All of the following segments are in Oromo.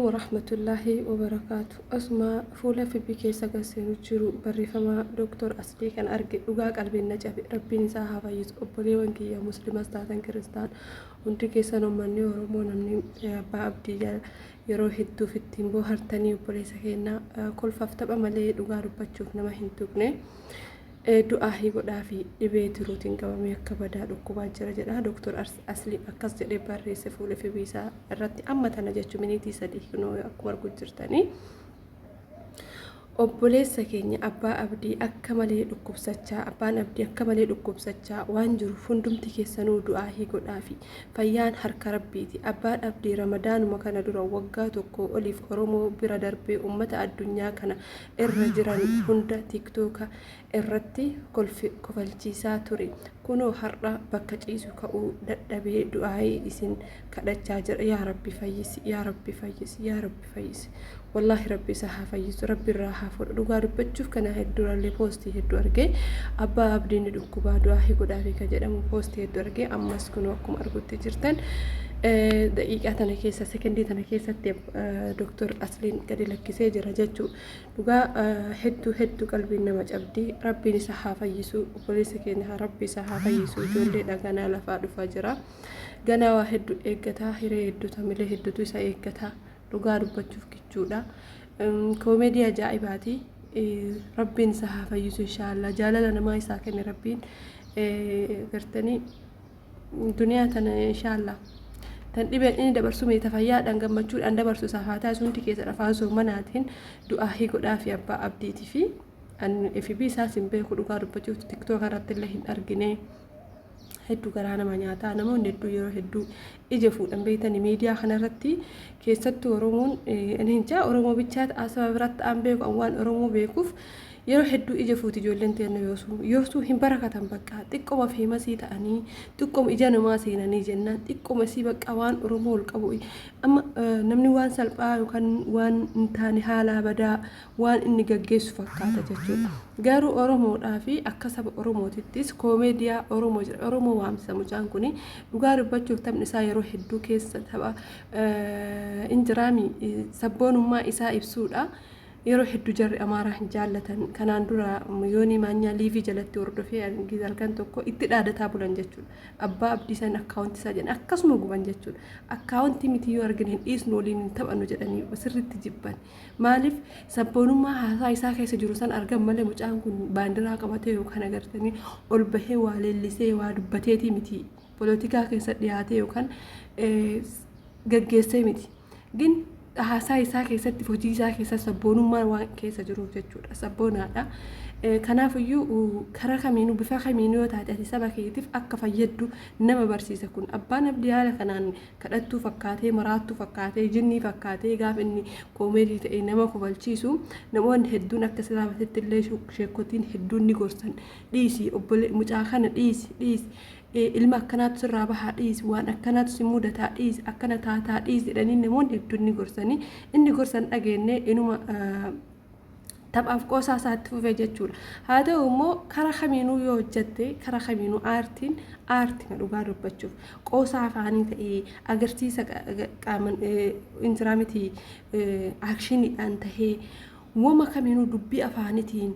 Warahmatullaahi wabarakaatu. Asuma fuula FB keessa kan seenu jiru barreeffama Dooktor Aslii kan arge dhugaa qalbiin na cabe. Rabbiin isaa haa fayyisu. Obboleewwan kiyya muslimas taatan kiristaan hundi keessan, uummanni Oromoo, namni abbaa abdii yeroo hedduuf ittiin boohartanii, obboleessa keenya kolfaaf tapha malee dhugaa dubbachuuf nama hin tuqne. Du'aahii godhaa fi dhibee tiruutiin qabamee akka badaa dhukkubaa jira jedha. Dooktor Aslii akkas jedhee barreesse fuula FB isaa irratti amma tana jechuun miniitii 3 kunoo akkuma arguu jirtanii. Obboleessa keenya abbaa abdii akka malee dhukkubsachaa, abbaan abdii akka malee dhukkubsachaa waan jiruuf hundumti keessanuu du'aahii godhaafi. Fayyaan harka rabbiiti. Abbaan abdii ramadaanuma kana dura waggaa tokko oliif Oromoo bira darbee ummata addunyaa kana irra jiran hunda tiktooka irratti kofalchiisaa ture. Kunoo har'a bakka ciisu ka'uu dadhabee du'aayii isin kadhachaa jira. Yaa rabbi fayyisi, yaa rabbi fayyisi, yaa rabbi fayyisi. Wallaahi rabbi isa haa fayyisu, rabbi irraa haa fuudhu. Dhugaa dubbachuuf kana hedduurallee poostii hedduu argee, abbaa abdiin ni dhukkubaa du'aayii godhaafi kan jedhamu poostii hedduu argee, ammas kunoo akkuma argutti jirtan daqiiqaa tana keessa, sekendii tana keessatti Dooktor Asliin gadi lakkisee jira jechuu. Dhugaa hedduu hedduu qalbiin nama cabdi. Rabbiin isa haa fayyisu. Obboleessa keenya haa rabbi isa haa fayyisu. Ijoolleedha, ganaa lafaa dhufaa jira. Ganaa waa hedduu eeggataa, hiree hedduu tamilee hedduutu isa eeggataa. Dhugaa dubbachuuf kichuudha. Koomeedii ajaa'ibaati. Rabbiin isa haa fayyisu inshaallah. Jaalala namaa isaa kenne rabbiin gartanii duniyaa tana inshaallah. Tan dhibeen inni dabarsu meeta fayyaadhaan gammachuudhaan dabarsu isaaf haa taasisu. Hundi keessan afaan soommanaatiin du'aahii godhaa fi abbaa abdiitii fi FB isaas hin beeku, dhugaa dubbachuuf tiktook irratti illee hin argine. Hedduu garaa nama nyaataa. Namoonni hedduu yeroo hedduu ija fuudhan beektanii miidiyaa kanarratti, keessattuu Oromoon inni hin jaa Oromoo bichaa ta'a, saba biratti aan beeku, an waan Oromoo beekuuf yeroo hedduu ija fuuti. Ijoolleen teenna yoosuu yoosuu hin barakatan, bakka xiqqoma feemasii ta'anii xiqqoma ija namaa seenanii jennaan xiqqoma sii bakka waan Oromoo ol qabu. Amma namni waan salphaa yookaan waan hin taane haala badaa waan inni gaggeessu fakkaata jechuudha. Garuu Oromoodhaa fi akka saba Oromootittis koomeediyaa Oromoo jira. Oromoo waamsisa mucaan kuni. Dhugaa dubbachuuf taphni isaa yeroo hedduu keessa tapha injiraami sabboonummaa isaa ibsuudha. Yeroo hedduu jarri Amaaraa hin jaallatan. Kanaan dura Yoonii Maanyaa liivii jalatti hordofee halkan tokko itti dhaadataa bulan jechuudha. Abbaa abdii san akkaawuntii isaa jedhan akkasuma guban jechuudha. Akkaawuntii miti yoo argine hin dhiisnu, waliin hin taphannu jedhanii sirriitti jibban. Maaliif? Sabboonummaa haasaa isaa keessa jiru san argan malee mucaan kun baandiraa qabatee yookaan agartanii ol bahee waa leellisee waa dubbateetii miti. Polotikaa keessa dhiyaatee yookaan gaggeessee miti. Gin haasaa isaa keessatti, hojii isaa keessatti sabboonummaan waan keessa jiruuf jechuudha. Sabboonaadha. Kanaafiyyuu karaa kamiinuu bifa kamiinuu yoo taate ati saba keetiif akka fayyaddu nama barsiisa kun. Abbaan abdii haala kanaan kadhattuu fakkaatee, maraattuu fakkaatee, jinnii fakkaatee gaafa inni koomeedii ta'e nama kofalchiisu, namoonni hedduun akka islaamatitti illee sheekotiin hedduun ni gorsan. Dhiisi obbole, mucaa kana dhiisi, dhiisi, ilma akkanaatu sirraa bahaa dhiisi, waan akkanaatu si mudataa dhiisi, akkana taataa dhiisi jedhanii namoonni hedduun ni gorsanii. Inni gorsan dhageenye, inuma taphaaf qoosaa isaatti fufee jechuudha. Haa ta'u immoo karaa kamiinuu yoo hojjette, karaa kamiinuu aartiin aartima. Dhugaa dubbachuuf qoosaa afaanii ta'ee, agarsiisa qaaman injiraa miti, aakshiniidhaan tahee, wama kamiinuu dubbii afaanitiin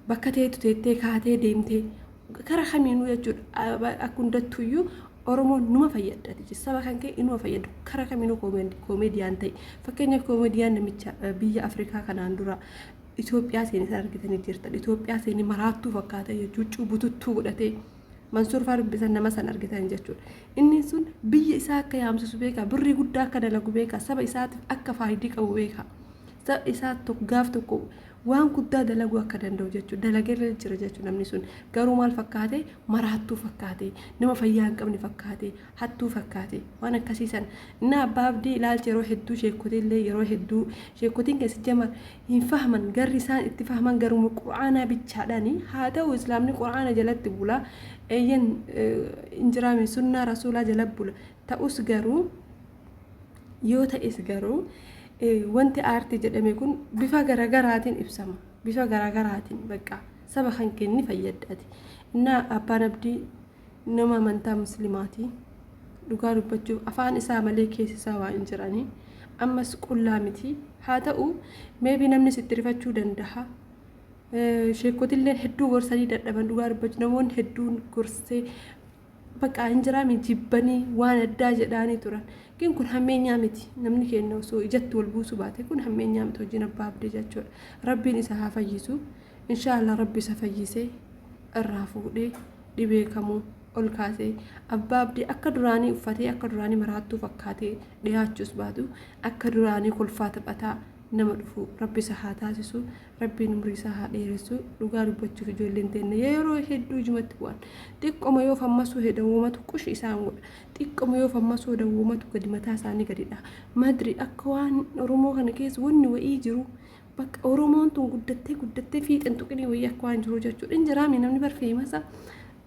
bakka teetu teettee kaatee deemtee karaa kamiinuu jechuudha, akka hundattuyyuu Oromoon numa fayyadda. Saba kan kee inuma fayyadu karaa kamiinuu koomeediyaan ta'e. Fakkeenyaaf koomeediyaan namicha biyya Afrikaa kanaan dura Itoophiyaa seenee san argitanii jirtan. Itoophiyaa seenee maraattuu fakkaata jechuun bututtuu godhatee Mansuur faa dubbisan nama san argitan jechuudha. Inni sun biyya isaa akka yaamsisu beeka, birrii guddaa akka dalagu beeka, saba isaatiif akka faayidii qabu beeka. Saba isaa tokko gaaf tokko waan guddaa dalaguu akka danda'u jechuudha. Dalageerra jira jechuudha namni sun. Garuu maal fakkaate? Maraattuu fakkaate, nama fayyaa hin qabne fakkaate, hattuu fakkaate, waan akkasii sana. Inni abbaa abdii ilaalcha yeroo hedduu sheekotiin illee yeroo hedduu sheekotiin keessa jama hin fahaman, garri isaan itti fahaman garuma qur'aanaa bichaadhaani. Haa ta'u, islaamni qur'aana jalatti bula, eeyyan injiraami sunnaa rasuulaa jala bula. Ta'us garuu, yoo ta'es garuu, wanti aartii jedhame kun bifa garagaraatiin ibsama. Bifa garagaraatiin bakka saba kan kenni fayyaddaati. Innaa abbaan abdii nama amantaa muslimaati. Dhugaa dubbachuuf afaan isaa malee keessi isaa waa hin jiranii. Ammas qullaa miti. Haa ta'u maybe namni sitti rifachuu dandaha. Sheekkotilleen hedduu gorsanii dadhaban dhugaa dubbachuu namoonni hedduun gorsee bakka hin jiraami jibbanii waan addaa jedhaanii turan. Gin kun hammeenyaa miti. Namni keenya osoo ijatti wal buusuu baate kun hammeenyaa miti hojiin abbaa abdii jechuudha. Rabbiin isa haa fayyisu. Inshaallah rabbi isa fayyisee irraa fuudhee dhibee kamuu ol kaasee abbaa abdii akka duraanii uffatee akka duraanii maraattuu fakkaatee dhiyaachuus baatu akka duraanii kolfaa taphataa nama dhufu rabbi isa haa taasisu. Rabbiin umrii isaa haa dheeressu. Dhugaa dubbachuuf ijoolleen teenna yeroo hedduu ijumatti bu'an. Xiqqoma yoo fammasuu hedan womatu qushi isaan godha. Xiqqoma yoo fammasuu hedan womatu gadi mataa isaanii gadi dhaha. Madri akka waan Oromoo kana keessa wanni wa'ii jiru bakka Oromoon tun guddattee guddattee fiixeen tuqinii wayii akka waan jiru jechuudha. Hin jiraami namni bar feemasa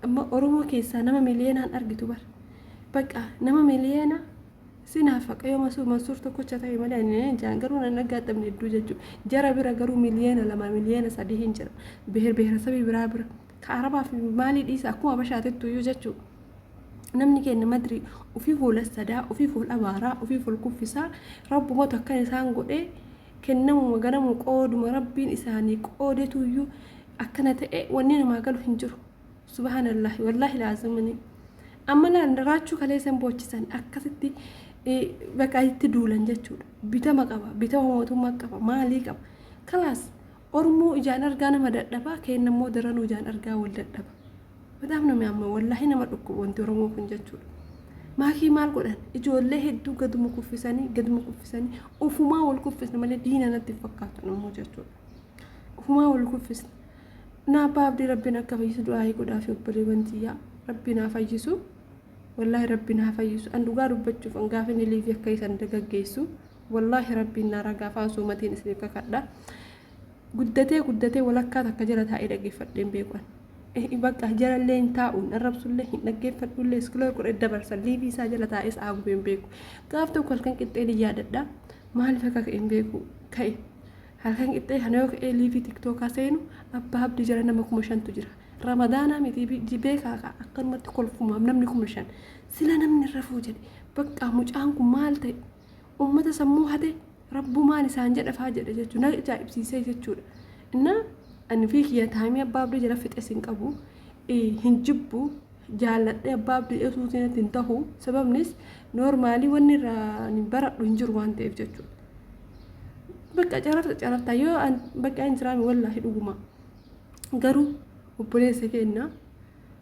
amma Oromoo keessaa nama miliyoonaan argitu bar. Bakka nama miliyoona Sinaaf haqa yoo Masuur Mansuur tokkocha ta'e malee ani hin jaan garuu nan aggaaxamne hedduu jechuudha. Jara bira garuu 2 miliyoona 3 hin jira. Beher beheresabii biraa bira. Ka Arabaaf maalii dhiisa akkuma Habashaatittu iyyuu jechuudha. Namni keenya madri ofii fuula sadaa, ofii fuula abaaraa, ofii fuula kuffisaa rabbumatu akkan isaan godhee kennamuma ganamu qooduma rabbiin isaanii qoodetu iyyuu akkana ta'e wanni namaa galu hin jiru. Subhaanallahi wallaahi laazimani. Amma laal raachuu kaleessa hin boochisan akkasitti bakka itti duulan jechuudha. Bitama qaba, bitama mootummaa qaba, maalii qaba. Kalaas Oromoo ijaan argaa nama dadhabaa, keenya immoo daranuu ijaan argaa wal dadhaba. Badaaf namni amma wallaahi nama dhukkuba wanti Oromoo kun jechuudha. Maakii maal godhan ijoollee hedduu gaduma kuffisanii gaduma kuffisanii ofumaa wal kuffisna malee diina natti hin fakkaatu ammoo jechuudha. Ofumaa wal kuffisna. Na abbaa abdii rabbiin akka fayyisu du'aayii godhaa fi obboleewwan tiyyaa rabbiin haa fayyisu. Wallaahi rabbiin haa fayyisu. An dhugaa dubbachuuf an gaafa inni liivii akka isan gaggeessu wallaahi rabbiin naa ragaa afaan suumatiin isiniif kakadha. Guddatee guddatee walakkaa takka jala taa'ee dhaggeeffadheen beeku an. Bakka jalallee hin taa'u hin arrabsullee hin dhaggeeffadhullee iskiloo godhee dabarsa liivii isaa jala taa'ee sa'aa gubee hin beeku. Gaaf tokko halkan qixxee ni yaadadha. Maaliif akka ka'e hin beeku ka'e. Halkan qixxee kana yoo ka'ee liivii tiktookaa seenu abbaa abdii jala nama 5000tu jira. Ramadaanaa miti beekaa kaa akkanumatti kolfumaaf namni 5000. Sila namni rafuu jedhe bakka mucaan kun maal ta'e ummata sammuu hate rabbumaan isaan jedha faa jedhe jechuudha. Na ajaa'ibsiisee jechuudha. Innaa ani fi kiyya taayimii abbaa abdii jala fixes hin qabu. Hin jibbu jaalladhee abbaa abdii dheesuutiin natti hin tahu. Sababnis noormaalii wanni irraa baradhu hin jiru waan ta'eef jechuudha. Bakka carafta carafta yoo bakka hin jiraame wallaahi dhuguma. Garuu obboleessa keenya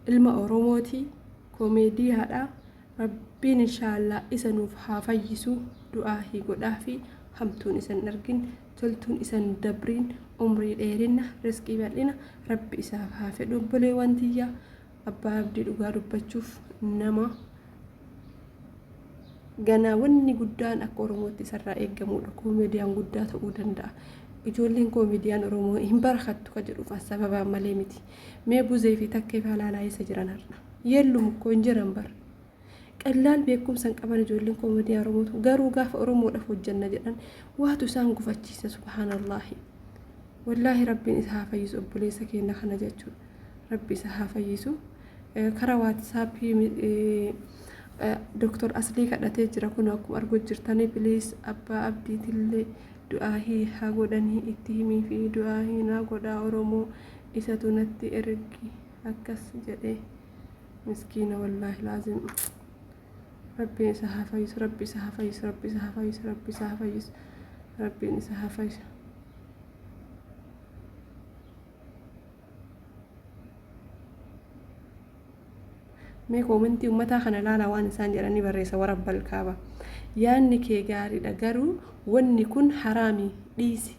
ilma Oromooti koomeediyaadha. Rabbiin inshaallah isa nuuf haa fayyisu du'aa hi godhaa fi hamtuun isa hin argin toltuun isa hin dabriin umrii dheerinna rizqii bal'ina rabbi isaaf haa fedhu obboleewwan tiyya abbaa abdii dhugaa dubbachuuf nama ganaa wanni guddaan akka Oromootti isarraa eeggamudha. Koomediyaan guddaa ta'uu danda'a. Ijoolleen koomediyaan Oromoo hin barakattu ka jedhuuf as sababaan malee miti. Mee buzee fi takkee faa laalaa eessa jiran har'a? Yeellum koo hin jiran bar. Qallaal beekumsa hin qaban ijoolleen koomediyaa Oromootu garuu gaafa Oromoodhaaf hojjanna jedhan waatu isaan gufachiisa subhaanallaahi. Wallaahi rabbiin isa haa fayyisu obboleessa keenya kana jechuudha. Rabbi isa haa fayyisu. Karaa waatsaappii Doktor Aslii kadhatee jira kun akkuma arguu jirtanii please abbaa abdiitillee du'aahii haa godhanii itti himii fi du'aahii naa godhaa Oromoo isatu natti ergi akkas jedhee miskiina wallaahi laazim rabbiin isa haa fayyisu rabbi isa haa fayyisu rabbi isa haa fayyisu rabbi isa haa fayyisu rabbiin isa haa fayyisu. Mee koomentii ummataa kana ilaalaa waan isaan jedhanii barreessa warabbal kaaba. Yaanni kee gaariidha garuu wanni kun haraami dhiisi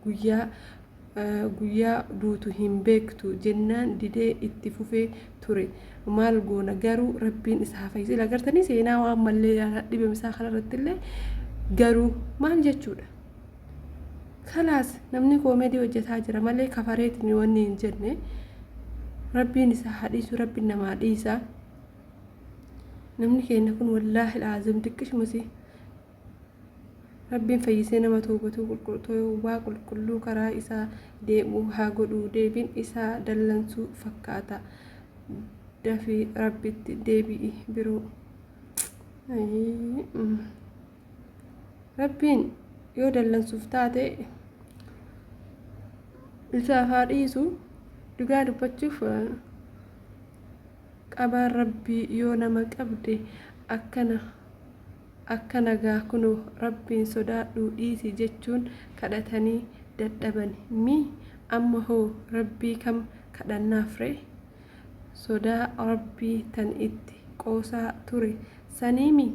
guyyaa guyyaa duutu hin beektu jennaan didee itti fufee ture maal goona garuu rabbiin isa haa fayyisu. Ila gartanii seenaa waan mallee dhibame isaa kanarratti illee garuu maal jechuudha. Kalaas namni koomedii hojjetaa jira malee kafareetiin wanni hin jenne rabbiin isa haa dhiisu rabbiin namaa dhiisa. Namni keenya kun wallaahi laazim diqqishumas rabbiin fayyisee nama toobatuu qulqulluu qulqulluu karaa isaa deemu haa godhu deebiin isaa dallansuu fakkaata dafii rabbitti deebi'i biroo. Rabbiin yoo dallansuuf taate isaaf haa dhiisu. Dhugaa dubbachuuf qabaan Rabbii yoo nama qabde akkana akkana gaa kunoo Rabbiin sodaadhuu dhiisi jechuun kadhatanii dadhabani mii amma hoo Rabbii kam kadhannaaf ree? Sodaa Rabbii tan itti qoosaa ture sanii mii?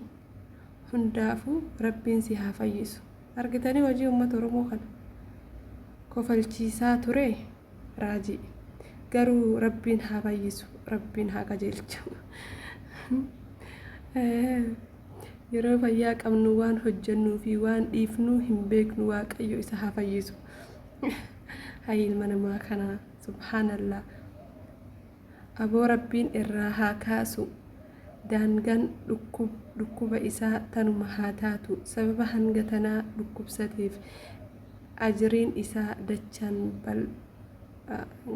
Hundaafuu Rabbiin si haa fayyisu. Argitanii hojii uummata Oromoo kana kofalchiisaa ture raajii. Garuu Rabbiin haa fayyisu, Rabbiin haa qajeelchu. Yeroo fayyaa qabnu waan hojjennuu fi waan dhiifnu hin beeknu Waaqayyo isa haa fayyisu. Hayi ilma namaa kanaa subhaanallah. Aboo Rabbiin irraa haa kaasu daangan dhukkuba isaa tanuma haa taatu sababa hanga tanaa dhukkubsateef ajriin isaa dachaan bal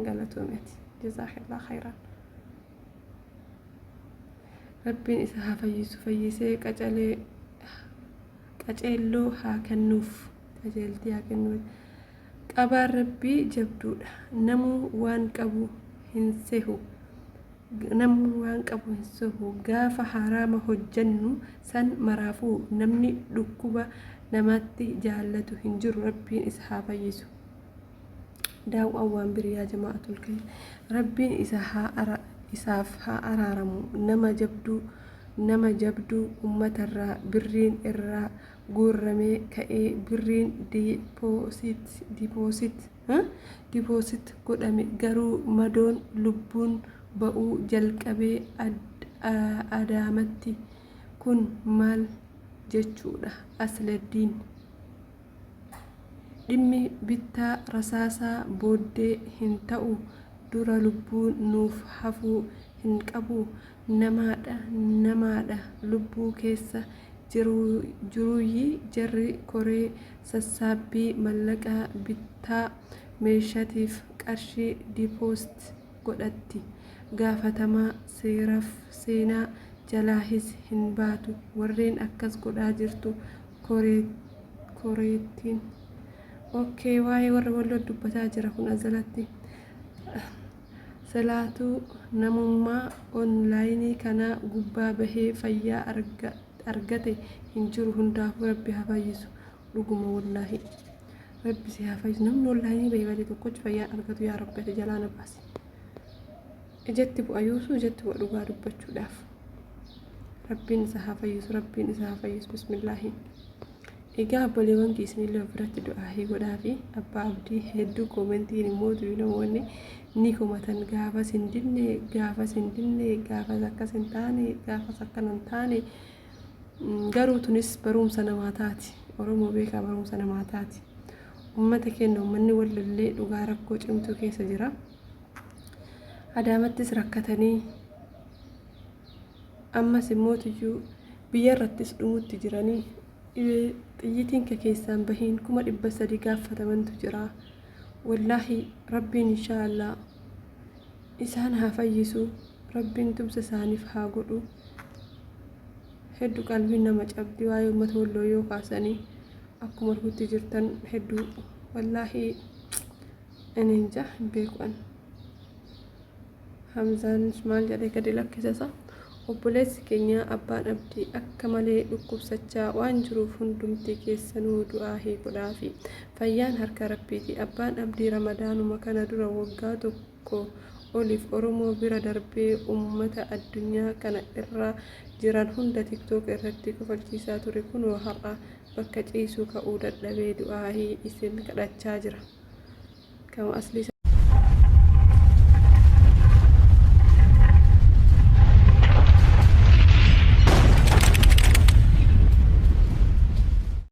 galatoomi ati jazaakillah khayraan Rabbiin isa haa fayyisu fayyisee qacalee qaceelloo haa kennuuf qajeeltii haa kennuuf Qabaan Rabbii jabduudha. Namuu waan qabu hin sehu. Namuu waan qabu hin sehu. Gaafa haraama hojjannu san maraafuu namni dhukkuba namatti jaallatu hin jiru. Rabbiin isa haa fayyisu. Daaw'aan waan biri yaa jama'atul kayr. Rabbiin isa haa ara isaaf haa araaramu. Nama jabduu nama jabduu ummatarraa birriin irraa guurramee ka'ee birriin deposit godhame garuu madoon lubbuun ba'uu jalqabee Adaamatti kun maal jechuudha Asladdiin? Dhimmi bittaa rasaasaa booddee hin ta'u dura lubbuun nuuf hafuu hin qabuu? Namaadha namaadha lubbuu keessa jiruuyyi jarri koree sassaabbii mallaqaa bittaa meeshatiif qarshii depost godhatti gaafatamaa seeraf seenaa jalaahis hin baatu warreen akkas godhaa jirtu koreettiin ok waa'ee warra walloo dubbataa jira kun as jalatti. Silaatuu namummaa online kanaa gubbaa bahee fayyaa argate hin jiru hundaafuu rabbi haa fayyisu dhuguma wollaahi rabbi si haa fayyisu namni online bahee bade tokkochi fayyaa argatu yaa rabbi ati jalaa na baasi ijatti bu'a yuusuu ijatti bu'a dhugaa dubbachuudhaaf rabbiin isa haa fayyisu rabbiin isa haa fayyisu bismillaahi. Egaa obboleewwan kiyya isinillee of biratti du'aahii godhaafi abbaa abdii hedduu koomentiin immoo namoonni ni komatan gaafas hin dinne gaafas hin dinne gaafas akkas hin taane gaafas akkana hin taane garuu tunis barumsa namaa taati Oromoo beekaa barumsa namaa taati ummata keenya ummanni wallollee dhugaa rakkoo cimtuu keessa jira Adaamattis rakkatanii ammas immoo tuyyuu biyya irrattis dhumutti jiranii xiyyitiin ka keessaan bahiin 300,000 gaafatamantu jira. Wallaahi Rabbiin inshaa Allah isaan haa fayyisu. Rabbiin tumsa isaaniif haa godhu. Heddu qalbiin nama cabdi waa'ee uummata walloo yoo kaasanii akkuma argutti jirtan hedduu wallaahi ani hin jaa hin beeku an. Hamzaan maal jedhee gadi lakkisa isa? Obboleessi keenya abbaan Abdii akka malee dhukkubsachaa waan jiruuf hundumti keessanuu du'aahii godhaafi. Fayyaan harka Rabbiiti. Abbaan Abdii Ramadaanuma kana dura waggaa tokko oliif Oromoo bira darbee ummata addunyaa kana irra jiran hunda tiktok irratti kofalchiisaa ture kunoo har'a bakka ciisuu ka'uu dadhabee du'aahii isin kadhachaa jira. Kama aslii.